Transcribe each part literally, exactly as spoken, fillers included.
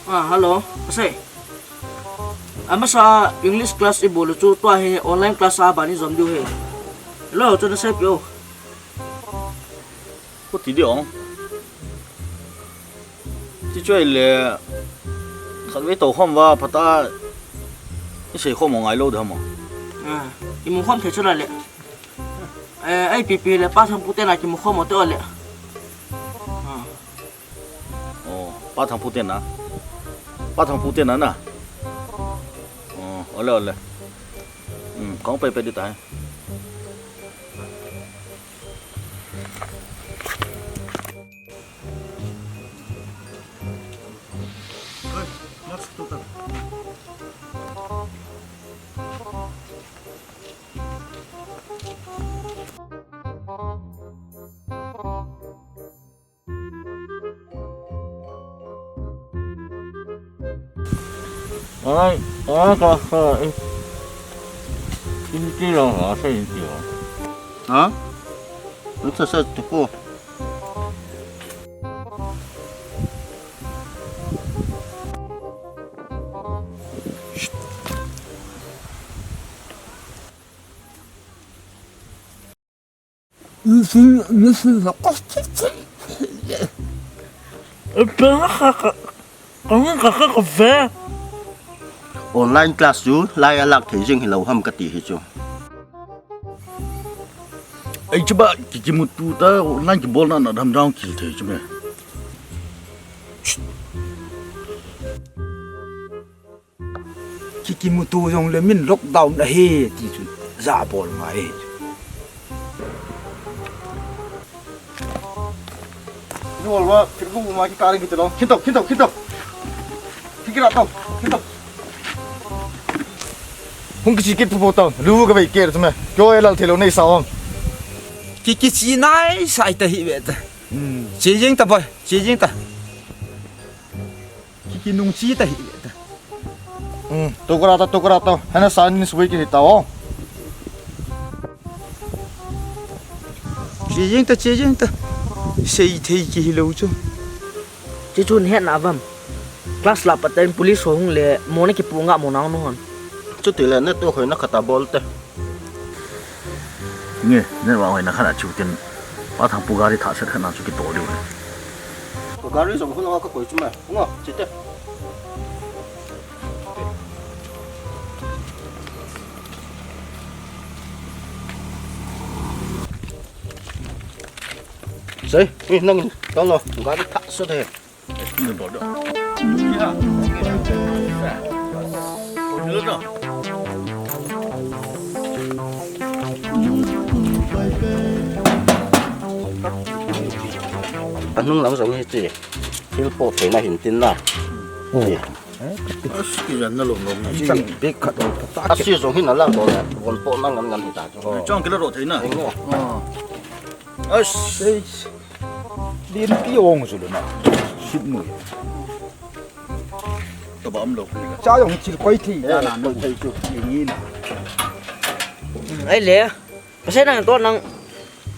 Ah, hello. Ase. Amasa English class ibol chu tua hi online class a bani jom diu hi. Hello, chu na sei piu. Ko ti di ong. Ti chu le khat ve to khom va phata i sei khom ngai lo da mo. Ah, i mu khom the chu la le. Eh, ai pi pi le pa thang pu te na ki mu khom mo te o le. Ah. Oh, pa thang pu te na. Pa thang pu te na na. Oh, ole ole. Hmm, kong pe pe di tai. Ai, ai, ka, ka, eh. Inti lo, ha, sa inti lo. Ha? Nasa sa tupo. Online class chu lai a lak thei jing hilou ham kati hi chu. Ei chu ba ki kimutu ta online kibol na na dam down kil thei chu me. Ki kimutu jong le min lockdown ahi ti chu ja bol ngai. Nol wa, phir bu ma ki kari ki telo. Khin to, khin to, khin to. Ki kira to, khin to. Hung kichi kit pu pu to. Lu ka bai ker tu me. Kyo e lal thelo nei sa om. Ki kichi nai sai ta hi ve ta. Hmm. Che jing ta boy, che jing ta. Ki, ki nung chi ta hi ta. Hmm, tu kara ta, tu kara ta. Hana san ni sui ki hi ta o. Che jing ta, che jing ta. Sei thei ki hi lo chu. Che chun het na vam. Class la paten police ho hung le mo na ki pu nga mo na nu hon. Chuti le ne tu khoi na khata bol te. Nge, ne wa hoi na khana chu tin. Pa thang pu gari tha set khana chu ki to diu. Ko gari jong hung ka koi chu ma. Ngo, chi te. Sei, ni nang tong lo, gari tha set he. Anung lam jong hi chi. Thil po theina hin tin na. Ui. As ki jan na lom lom na. Chang big khat o ta. Asi jong hin ala ko la. Kon po na ngan ngan hi ta. Chang kila ro theina. Eng o. Ah. As. Din ti ong su na. Sit mu. To ba am lo. Cha jong chil koi thi. Eh, na na. Koi thi chu. Ni na. Ai le. Pasai nang to nang.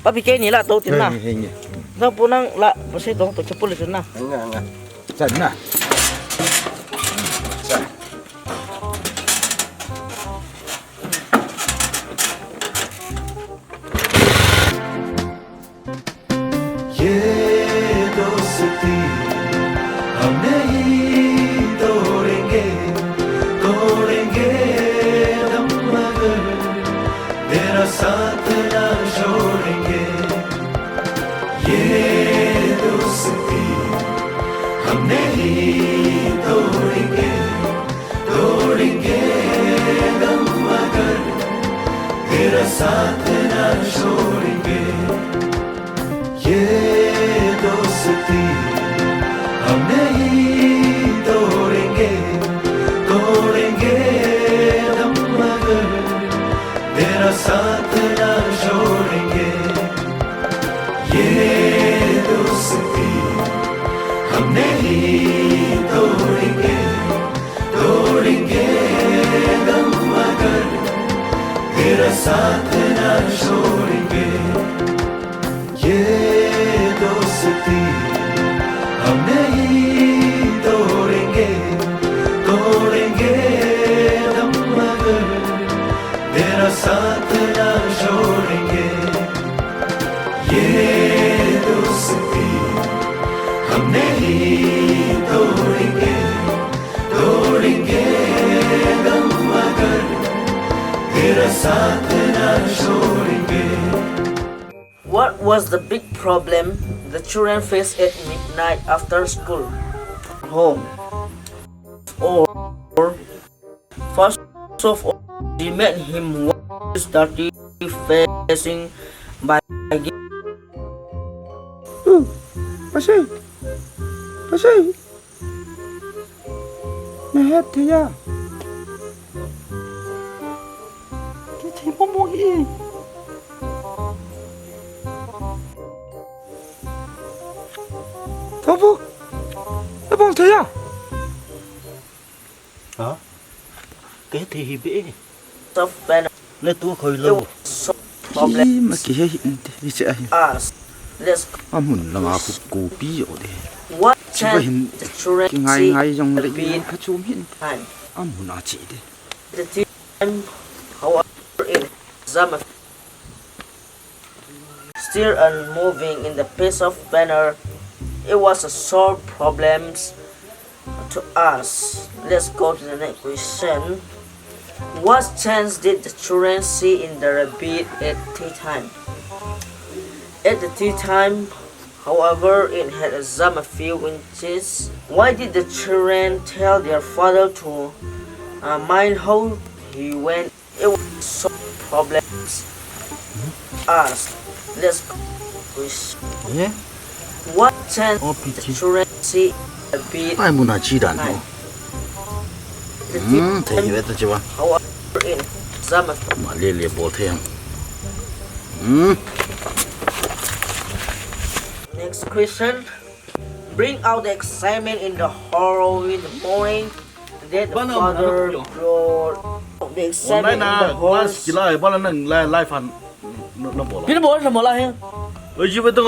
Papi ke ni la to tin na. Hei, hei, hei. Nang pu nang la pasai to to chapul tin na. Nga, nga. Chan na. Chan. ये दोस्ती हम नहीं तोड़ेंगे, तोड़ेंगे दम मगर तेरा साथ ना छोड़ेंगे। ये दोस्ती हम नहीं तोड़ेंगे, तोड़ेंगे दम मगर तेरा साथ ना छोड़ेंगे। ये दोस्ती हम नहीं तोड़ेंगे, तोड़ेंगे दम मगर तेरा साथ ना छोड़ेंगे। ये दोस्ती हम नहीं तोड़ेंगे, तोड़ेंगे दम मगर तेरा साथ ना छोड़ेंगे। ये दोस्ती हम नहीं तोड़ेंगे, What was the big problem the children faced at midnight after school? Home. Or first of all, he made him wash dirty facing by Pasai, pasai, na het thei a? Kei thei momo hi. Thopu, na bol thei a? Ha? Kei thei hi be. Soft pen. Le tu khoi lo. Solve problems. Ima kihe hi inte, hiche ahi. Us. Let's Amun langa khu kopi jo de. What Chiba changed hin the children kingai see ngai jong the le beat in kha chom hin. Time? Amun a chi de. The time, however, in Zama still unmoving in the pace of banner, it was a solved problems to us. Let's go to the next question. What chance did the children see in the rabbit at tea time? At the tea time, however, it had a jump a few inches. Why did the children tell their father to uh, mind how he went? It was so problems. Us. Let's wish. Yeah. What chance Oh, the pity. Children see a bit Ai muna chi dan ho. the Hmm, thei ve ta chi wa. However, in Zama Ma le le bol thei ham. Hmm. Next question. Bring out the excitement in the hall in the morning. That the Bana, father bana, brought the excitement Online in the na, hall. Class kila, bana nang live, live han, na, na bola. Pina bola na mola he. Oi, jibe to.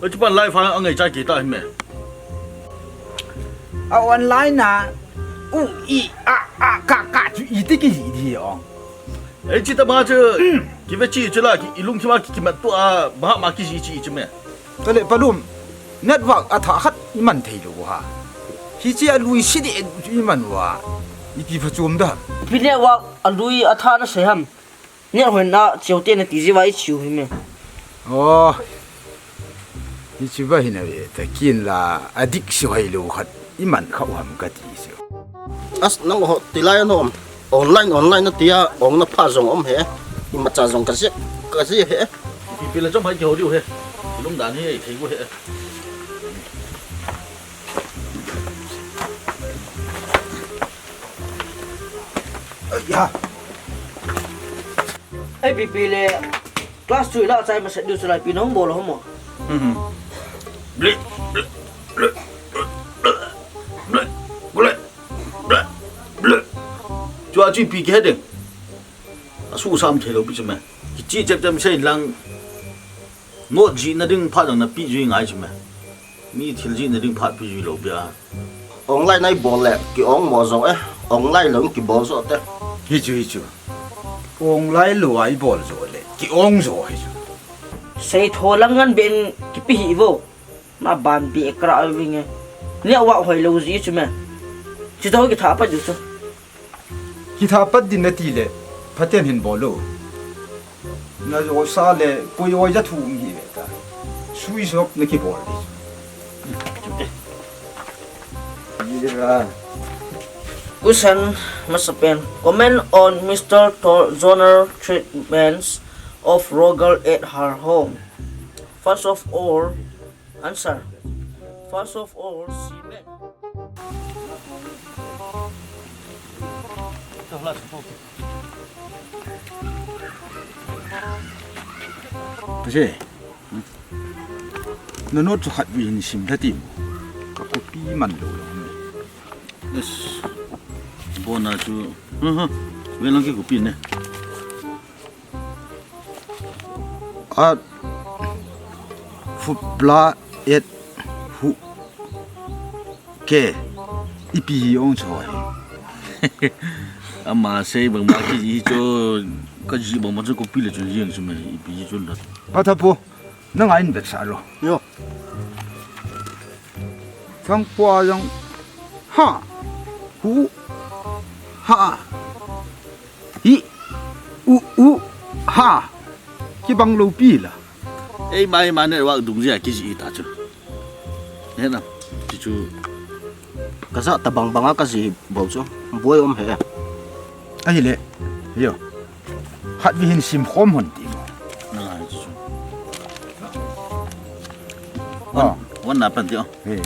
Oi, jibe live han, angai cha kita hime. A online na u i a a ka ka chu i ti ki ji di o. Oi, jita ma chu, kive chi chu la, ki ilung ki ma ki, ki mat to a, ba ma ki ji chi chi me. Tale palum. Network a tha khat i man thei lo ha. Hi chi a lui si di i man wa. I ti pha chum da. Pina wa a lui a tha na se ham. Nia hoi na chiu te na ti ji wa i chiu hi me. Oh. Hi chi ba hi na ve ta kin la a dik si hoi lo khat i man kha u ham ka ti si. As nang ho tilai nom online online na tia ong na pha jong om he. Ima cha jong ka je ka je he. Pi pi la jom hai ki ho diu he. Lum dan hi thei gu he. Ya. Ai pi pi le class two la chai ma se du chu lai pi nong bol ho mo. Ble, ble, ble, ble, ble, ble, ble. Chu a chu pi ke de. A su sam thei lo pi chu me. Ki chi chep chep sei lang. Not ji na ding phat jong na pi jui ngai chu me. Mi thil ji na ding phat pi jui lo bia. Ong lai nai bol le ki ong mo jo e. Ong lai lo ki bol jo te. Hi chu hi chu. Ong lai lo ai bol jo le. Ki ong jo hi chu. Sei tho lang ngan ben ki pi hi vo. Na ban bi ekra a wing e. Nia wa hoi lo ji chu me. Chi to ki tha pa ju chu. Ki tha pat din na ti le. Phaten hin bol lo. Na jo sa le. Poi oi ja thu hi ve ta. Sui sok na ki bol di. Ira. Question masa pen. Comment on Mister Tor Joner treatments of Roger at her home. First of all, answer. First of all, she made. Kasi. Na not chu khat vi hin sim tha ti mo. Ka copy man lo lo. Yes. Bona chu. Ha ha. Ve lang ki copy ne. A fu bla et hu ke ipi ong choi. Ama sei bang ma ki ji chu ka ji bang ma chu copy le chu ji ang chu me ipi ji chu la. Pathapu. Nang a in bet sa lo. Yo. Thang pua jong. Ha. Hu. Ha. Hi. U, u, ha. Kibang lou pi la. Ei, mai ma network dung jia kijih ta chu. He na, ti chu. Ka ja tabang banga ka ji bol chu. Boi om he. Ahile. Yo. Khatvei hin sim khom hon ti mo. Na, ti chu. One, ah, one na pan ti o. He.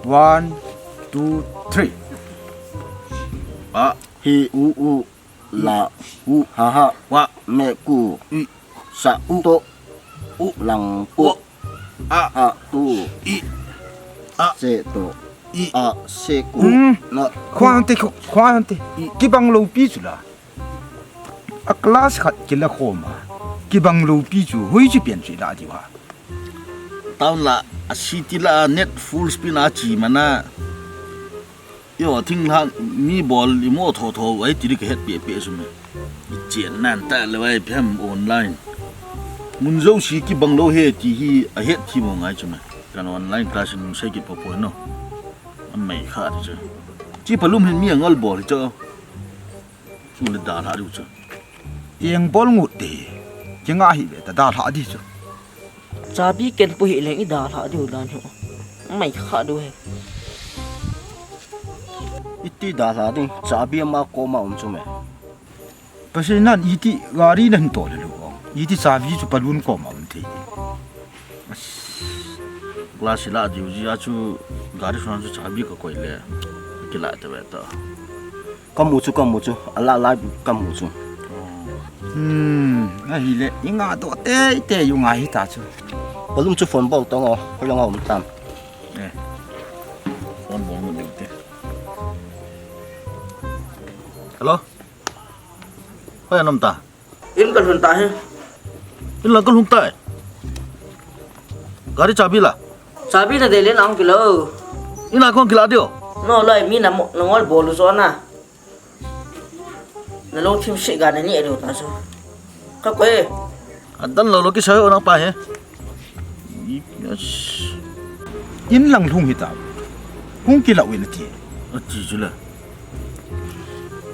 One, two, three. A. Hi, u, u, la, u, ha, ha, wa, me, ku, i, sa, u, to, u, lang, u, a, ha, tu, i, a, se, to, i, a, se, ku, hmm, na, khwan te, khwan te. I. Kibang lou pi chu la. A class khat kila khom a. Kibang lou pi chu, hui chu pian chu la diu ha. Town la, a city la, net full speed a chi mana. Yo, thing la, mi bol i mo tho tho, ai ti di ka het pe pe su me. I chen nan ta le wai phem online. Mun jo si kibang lou he ti hi a het thi mo ngai chu me. Kan online class in sei ki po po no. A mai kha di chu. Chi palum hin mi a ngol bol hi chu. Chu le dalha diu chu. Eng bol ngut de. Kinga hi ve ta dalha di chu. Chabi ken pu hi leng i dalha diu dan hi. Mai kha diu he. Iti dalha ding, chabi ama koma um chu me. Pasi nan iti gari nan to le lu. Iti chabi chu palun koma um thei. Glass la diu ji a chu gari suan chu chabi ka koi le. Kila te ve ta. Ka mu chu, ka mu chu. A la la ka mu chu. Hmm, ahile, i nga to te te yu nga hi ta chu. Palum chu phone bol tong o, ko yong a um tam. Eh. Phone bol mu ding te. Hello? Hoi anom ta? In ka lhun ta hi. In lang ka lhun ta e. Gari chabi la? Chabi na de le na hung kilo. In a kong kila dio. No loi mi na mo-, na ngol bolu so na. Na lo thim si ga na ni dio ta so. Ka ko e. A dan lo lo ki sa ho na pa he. Yes. In lang lhung hi ta. Hung kila win ti. A ti chu la.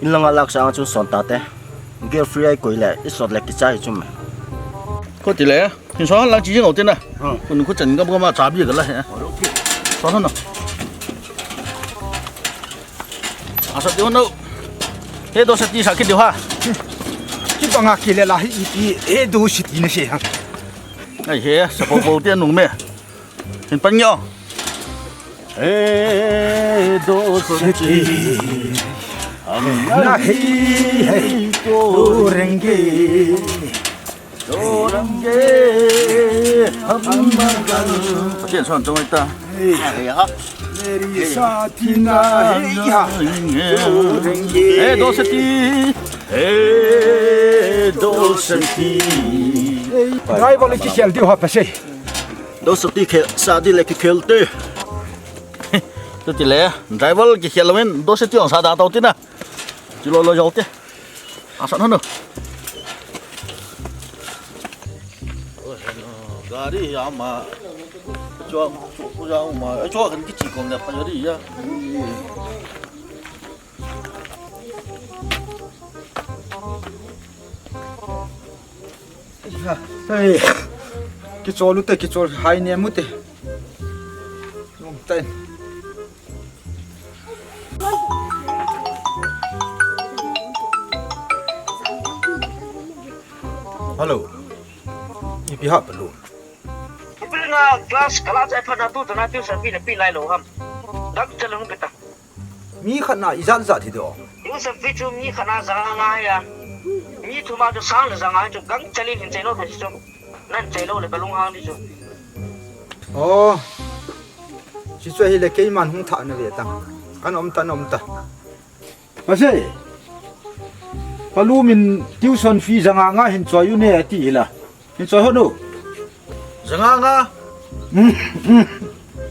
In langa lak sang chun son ta te. Girl free ai koi le, i sot le kichai chum. Ko ti le, in son lang chi jing o te na. Hmm. Kun khu chan gam gam a chabi ka la he. Okay. Son no. A sot di no. He do sati sa ki di ha. Ki banga ki le la hi i ti, he do siti ne se ha. Ai he, sa po po te nung me. Hin pan nyo. He dosti. Hum nahi hai. Todenge. Todenge. Hum magar. Patien son chong ita. Hey, ha. Meri saathi nahi. Todenge. He dosti. He dosti. Hey, driver le ki khel diu ha pa se. Dosti khel, sa di le ki khel te. Tu ti le, driver ki khel wen, dosti ong sa da tau ti na. Ti lo lo jau te. A san hanu. Gari ya ma. Chua, chua, chua ma. Chua kan ki chi kong le pa ya di ya. Hey, kichol ute, kichol hai ne mute. Long time. Hello. Ipi ha pa lo. Ipi nga class kala chai pha na tu ta na tu sa pi na pi lai lo ham. Dak chal hung pita. Mi khat na ijat jat hi do. Joseph chu mi khat na janga nga ya. Mi thum a chu sang le janga chu gang chalin hin chai lo ta chu. Nan chai lo le ka lunghang ni chu. Oh. Chi chu hi le keiman hung tha na ve ta. Kan om ta, na om ta. Mase. Palu min tuition fee janga nga hin choi u ne ati hila. Hin choi hon u. Janga nga.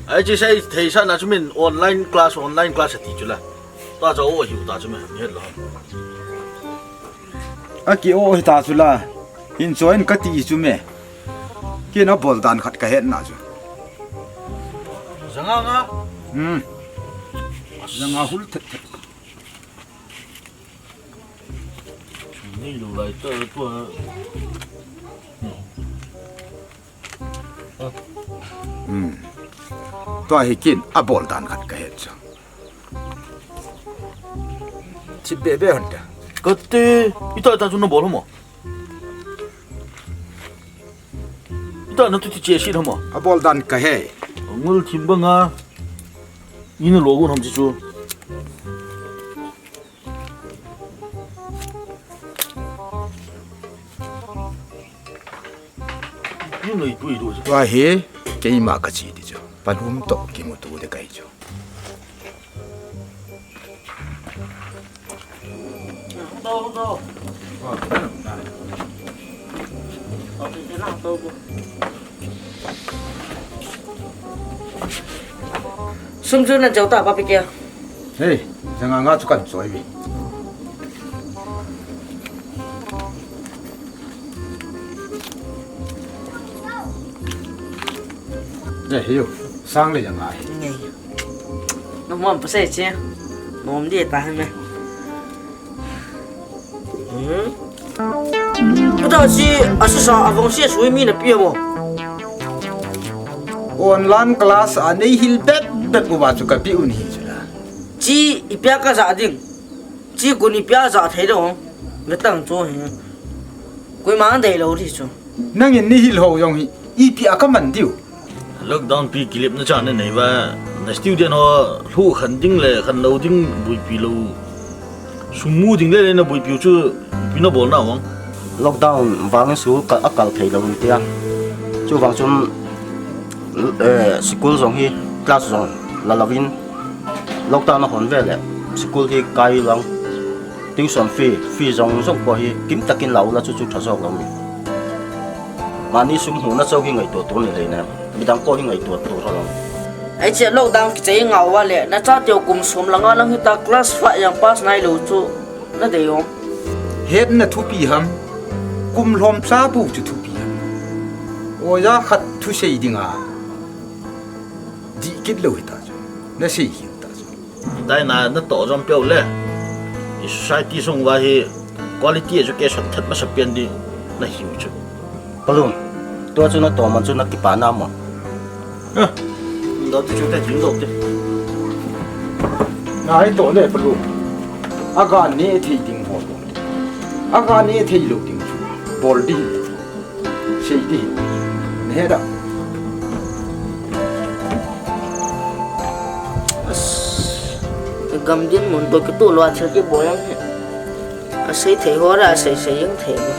Ai chi sai thei sa na chu min online class, online class ati chu la. Ta cha o hiu ta chu me, het lo. A ki o hi ta chu la. Hin choi in ka ti chu me. Ki na bol dan khat ka het na chu. Janga nga. Hmm. Janga hul thet thet. Nei lou lai ta tua. Hmm. Tua hi kin abol dan khat kahet chu. Thip bebe hon ta. Kati, ita ta chu nabol mo. Ita na tu ti che si mo. Abol dan kahe. Ngul thim banga. Ina lo gun ham chi chu. Tua hi keima kachi ti chu. Palum to kimuto de kai chu. Sum chu nan chau ta pa pi kia. Hei, janga nga chu kan choi vi. Hei, hiu, sang le janga hi. Ngai. Na mom pa se che. Mom di ta hai me. Hmm. Pu ta si, a si sa, a vong si a sui mi na pi mo. Online class a nei hil bet bet mo ba chu ka pi un hi chu la. Chi i pia ka za ding. Chi kun i pia za thei lo. Ve tang chu hi. Kui mang dei lo ri chu. Nangin nei hil ho jong hi. I pi a ka man diu. Lockdown pi kilip na chan nei va. Na student ho hlu khan ding le khan lo ding bui pi lo. Sum mu ding le le na buipiu chu pi na bol na vang. Lockdown vangin school ka, a kal thei lo in tia. Chu vang chun, eh, school jong hi class jong la lovin lockdown a hon ve le school hi kai lang tuition fee, fee jong jong po hi kim takin lau la chu chu tha jok lo mi. Mani sum hu na chau hi ngaito to ni le na. Midang ko hi ngaito to tha lo. Ai che lockdown kichai ngau va le, na cha teu kum som langa lang hita class five yang pass nai lo chu na dei om. Het na thupi ham, kum lhom cha bu chu thupi ham. Oja khat thu sei dinga. Di kit lo hita chu. Na sei hi ta chu. Dai na, na to jom peo le. I society sung va hi quality education that masa pian di na hiu chu. Palum, tua chu na to man chu na kipa na mo. Eh, do ti chu te jing do te. Na ai to le Palum. Aga ne thei ding ho to. Aga ne thei lo ding chu. Bol di. Sei di. Ne da. As, gam din mun to kitu lo a thil kibol ang he. A sei thei ho ra, a sei sei ang thei mo.